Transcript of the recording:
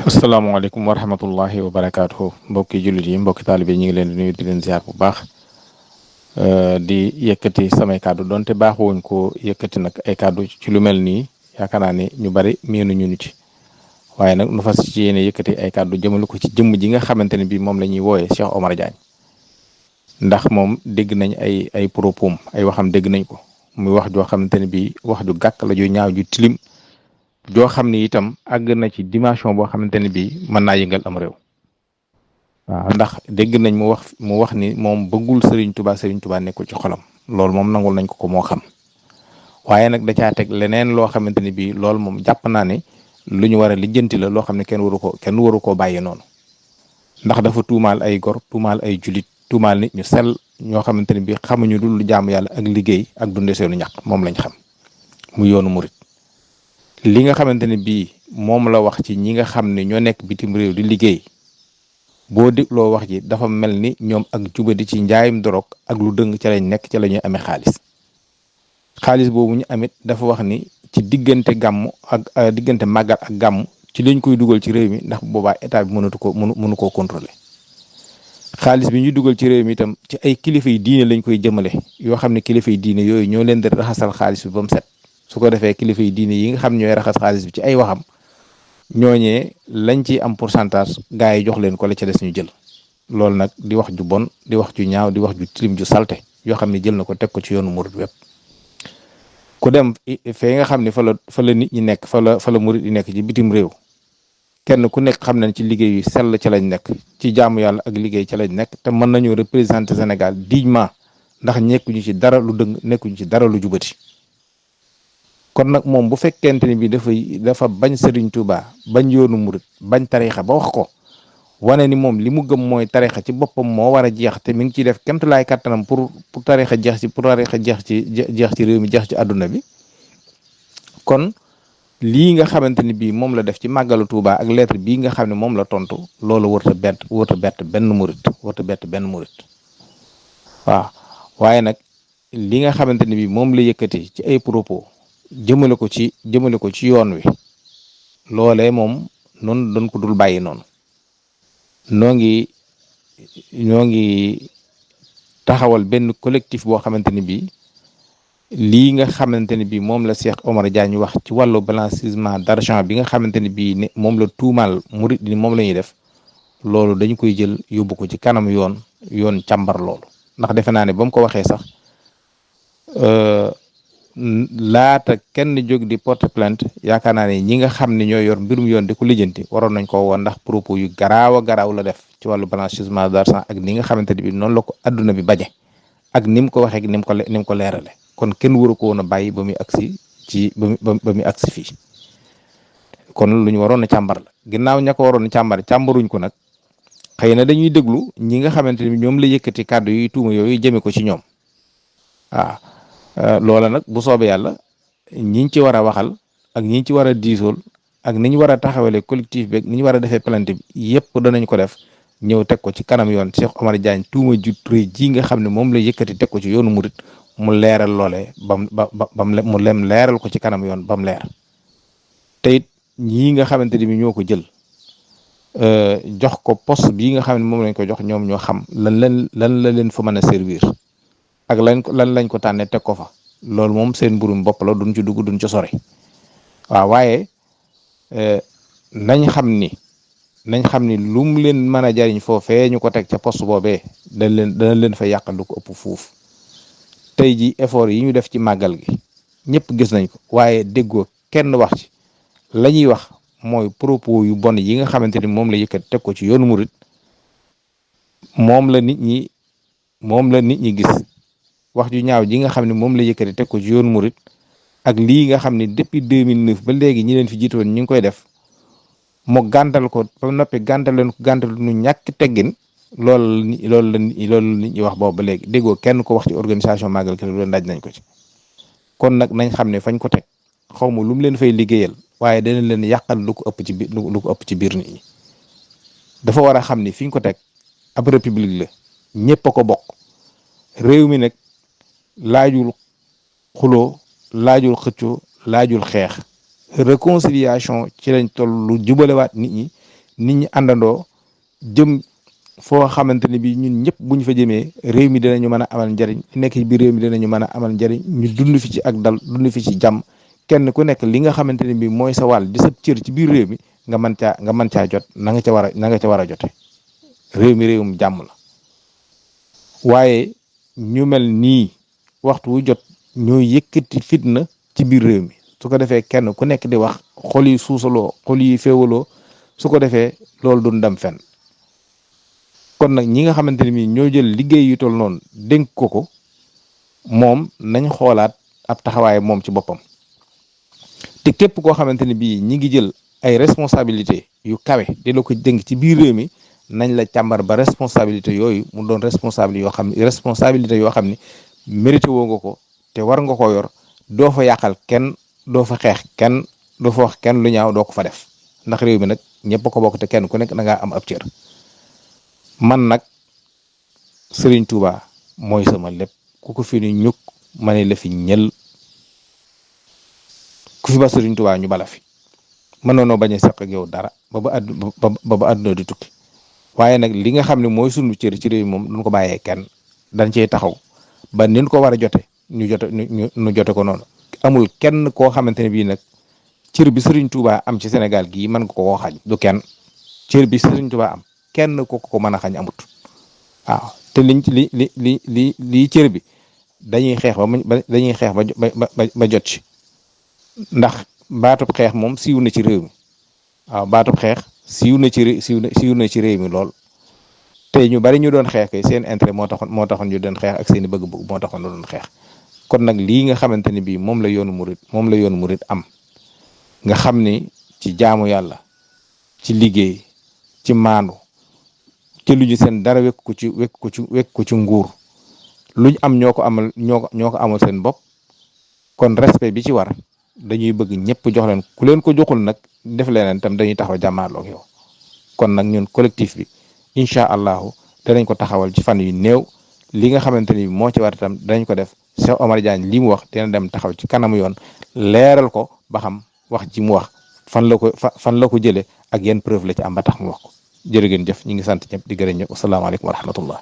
asalaamaaleykum wa rahmatullahi wa barakaatuhu mbokki jullit yi mbokki taalibe ñu ngi leen di nuyu di leen ziar bu baax di yëkkati samay kàddu donte baaxuwuñ ko yëkkati nag ay kàddu ci lu mel nii yaakaar naa ne ñu bari miinu ñu ci waaye nag nu fas ci yéene yëkkati ay kàddu jëmale ko ci jëmm ji nga xamante ne bii moom la ñuy wooyee Cheikh Omar Diagne ndax moom dégg nañ ay propos ay waxam dégg nañ ko muy wax joo xamante ne bii wax ju gàkk la ju ñaaw ju tilim. joo xam ni itam àgg na ci dimension boo xamante ne bii mën naa yëngal am réew waaw ndax dégg nañ mu wax ni moom bëggul Serigne Touba nekkul ci xolam loolu moom nangul nañ ko moo xam waaye nag da caa teg leneen loo xamante ni bii loolu moom jàpp naa ne lu ñu war a lijjanti la loo xam ne kenn waru koo bàyyi noonu ndax dafa tuumaal ay gor tuumaal ay julit tuumaal nit ñu sell ñoo xamante ne bii xamuñu dul jaamu yàlla ak liggéey ak dunde seenu ñàq moom lañ xam mu yoonu murit li nga xamante ne bii moom la wax ci ñi nga xam ne ñoo nekk bitim réew di liggéey boo dégloo wax ji dafa mel ni ñoom ak jubadi ci njaayum dorog ak lu dëng ca lañ nekk ca la ñuy amee xaalis boobu ñu amit dafa wax ni ci diggante gàmm ak diggante màggal ak gàmm ci lañ koy dugal ci réew mi ndax boobaa état bi mënu koo contrôler xaalis bi ñuy dugal ci réew mi itam ci ay kilifa yi diine lañ koy jëmale yoo xam ne kilifa yi diine yooyu ñoo leen di raxasal xaalis bi ba mu set. su ko defee kilifa yi diine yi nga xam ñooy raxas xaalis bi ci ay waxam ñooñee lañ ci am pourcentage gaa yi jox leen ko la ca des ñu jël loolu nag di wax ju bon di wax ju ñaaw di wax ju tilim ju salte yoo xam ne jël na ko teg ko ci yoonu murit wépp ku dem fee nga xam ne fa la nit ñi nekk fa la murit yi nekk ci bitim réew kenn ku nekk xam nañ ci liggéey yu sell ca lañ nekk ci jaamu yàlla ak liggéey ca lañ nekk te mën nañu représenter Sénégal dignement ndax nekkuñu ci dara lu dëng nekkuñu ci dara lu jubati kon nag moom bu fekkente ni bi dafa bañ Serigne Touba bañ yoonu murit bañ tarixa ba wax ko wane ni moom li mu gëm mooy tarixa ci boppam moo war a jeex te mi ngi ciy def kemtalaay kattanam pour tarixa jeex ci réew mi jeex ci àdduna bi kon lii nga xamante ni bii moom la def ci màggalu Touba ak lettre bii nga xam ne moom la tontu loolu warta bett benn murit waaw waaye nag li nga xamante ni bii moom la yëkkati ci ay propos jëmale ko ci yoon wi loolee moom noonu doon ko dul bàyyi noonu ñoo ngi taxawal benn collectif boo xamante ni bii lii nga xamante ni bii moom la Cheikh Omar Diagne wax ci wàllu blanchiment d'argent bi nga xamante ni bii ne moom la tuumaal murit ni moom la ñuy def loolu dañu koy jël yóbbu ko ci kanam yoon càmbar loolu ndax defe naa ne ba mu ko waxee sax laata kenn jóg di porte plainte yaakaar naa ne ñi nga xam ne ñoo yor mbirum yoon di ko lijjanti waroon nañ ko woon ndax propos yu garaaw la def ci wàllu blanchiment d'argent ak ni nga xamante ne bi noonu la ko adduna bi baje ak ni mu ko waxee ni mu ko leerale kon kenn waru ko woon a bàyyi ba muy agsi fii kon lu ñu waroon a càmbar la ginnaaw ña ko waroon a càmbaruñ ko nag xëy na dañuy déglu ñi nga xamante ne bi ñoom la yëkkati kàddu yi tuuma yooyu jëme ko ci ñoom waaw loola nag bu soobee yàlla ñiñ ci war a waxal ak ñiñ ci war a diisool ak ni ñu war a taxawale collectif beeg ni ñu war a defee plainte bi yëpp danañ ko def ñëw teg ko ci kanam yoon Cheikh Omar Diagne tuuma ju rëy ji nga xam ne moom la yëkkati teg ko ci yoonu murit mu leeral loolee mu leeral ko ci kanam yoon ba mu leer te it ñii nga xamante ni bi ñoo ko jël jox ko poste bii nga xam ne moom lañ ko jox ñoom ñoo xam lan la leen fa mën a servir ak lan lañ ko tànnee teg ko fa loolu moom seen mburum bopp la duñ ci dugg duñ ci sori waaw waaye nañ xam ni lu mu leen mën a jariñ foofee ñu ko teg ca poste boobee dana leen fa yàqal lu ko ëpp fuuf tey ji effort yi ñu def ci màggal gi ñëpp gis nañ ko waaye déggoo kenn wax ci la ñuy wax mooy propos yu bon yi nga xamante ni moom la yëkkat teg ko ci yoonu murit moom la nit ñi gis wax ju ñaaw ji nga xam ne moom la yëkkati teg ko ci yoonu murit ak lii nga xam ne depuis 2009 ba léegi ñi leen fi jiitoon ñu ngi koy def mu gàntal ko ba noppi gàntal nu ñàkk teggin loolu la nit ñi wax boobu ba léegi déggoo kenn ko wax ci organisation màggal ki loolu ndaj nañ ko ci kon nag nañ xam ne fañ ko teg xaw ma lu mu leen fay liggéeyal waaye dana leen yàqal lu ko ëpp ci biir nit ñi dafa war a xam ni fi ñu ko teg ab république la ñëpp a ko bokk réew mi nag laajul xuloo laajul xëccoo laajul xeex réconciliation ci lañ toll lu jubalewaat nit ñi nit ñi àndandoo jëm foo xamante ne bii ñun ñëpp bu ñu fa jëmee réew mi dinañu mën a amal njariñ nekk ci biir réew mi dinañu mën a amal njariñ ñu dund fi ci ak dal dund fi ci jàmm kenn ku nekk li nga xamante ne bii mooy sa wàll di sa cër ci biir réew mi nga mën caa jot na nga ca war a jote réew mi réewum jàmm la. waaye ñu mel nii waxtu wu jot ñoo yëkkati fitna ci biir réew mi su ko defee kenn ku nekk di wax xol yi suusaloo xol yi féewaloo su ko defee loolu du dem fenn. kon nag ñi nga xamante ne bii ñoo jël liggéey yu toll noonu dénk ko moom nañ xoolaat ab taxawaay moom ci boppam te képp koo xamante ne bii ñi ngi jël ay responsabilité yu kawe di la ko dénk ci biir réew mi nañ la càmbar ba responsabilité yooyu mu doon responsabilité yoo xam ni mérité woo nga ko te war nga ko yor doo fa yàqal kenn doo fa xeex kenn doo fa wax kenn lu ñaaw doo ko fa def ndax réew mi nag ñëpp ko bokk te kenn ku nekk da ngaa am ab cër. man nag Serigne Touba mooy sama lépp ku ko fi ni ñuk ma ne la fi ñël ku fi ba Serigne Touba ñu bala fi mënoonoo bañ a seq ak yow dara ba àdduna di tukki waaye nag li nga xam ne mooy sunu cër ci réew moom duñ ko bàyyee kenn dañ cey taxaw ba nin ko war a jote ñu jote ko noonu. amul kenn koo xamante ne bii nag cër bi Serigne Touba am ci Sénégal gii mën nga koo xañ du kenn cër bi Serigne Touba am. kenn ku ko mën a xañ amut waaw te lii cër bi dañuy xeex ba jot ci ndax baatub xeex moom siiw na ci réew mi waaw baatub xeex siiw na ci réew mi lool te ñu bari ñu doon xeex kay seen intérêt moo taxoon ñu doon xeex ak seen i bëgg-bëgg moo taxoon ñu doon xeex kon nag lii nga xamante ni bii moom la yoonu murit am nga xam ni ci jaamu yàlla ci liggéey ci maandu ci lu ñu seen dara wekk ko ci nguur luñ am ñoo ko amal seen bopp kon respect bi ci war dañuy bëgg ñëpp jox leen ku leen ko joxul nag def leneen tam dañuy taxaw jàmmaarloo ak yow kon nag ñun collectif bi incha allahu danañ ko taxawal ci fan yu néew li nga xamante ni moo ci war itam danañ ko def Cheikh Omar Diagne li mu wax dina dem taxaw ci kanamu yoon leeral ko ba xam wax ji mu wax fan la ko jëlee ak yenn preuve la ci am ba tax mu wax ko. jërë ngeen jëf ñi ngi sant ñëpp di gërëm ñëpp asalaamaaleykum wa rahmatullah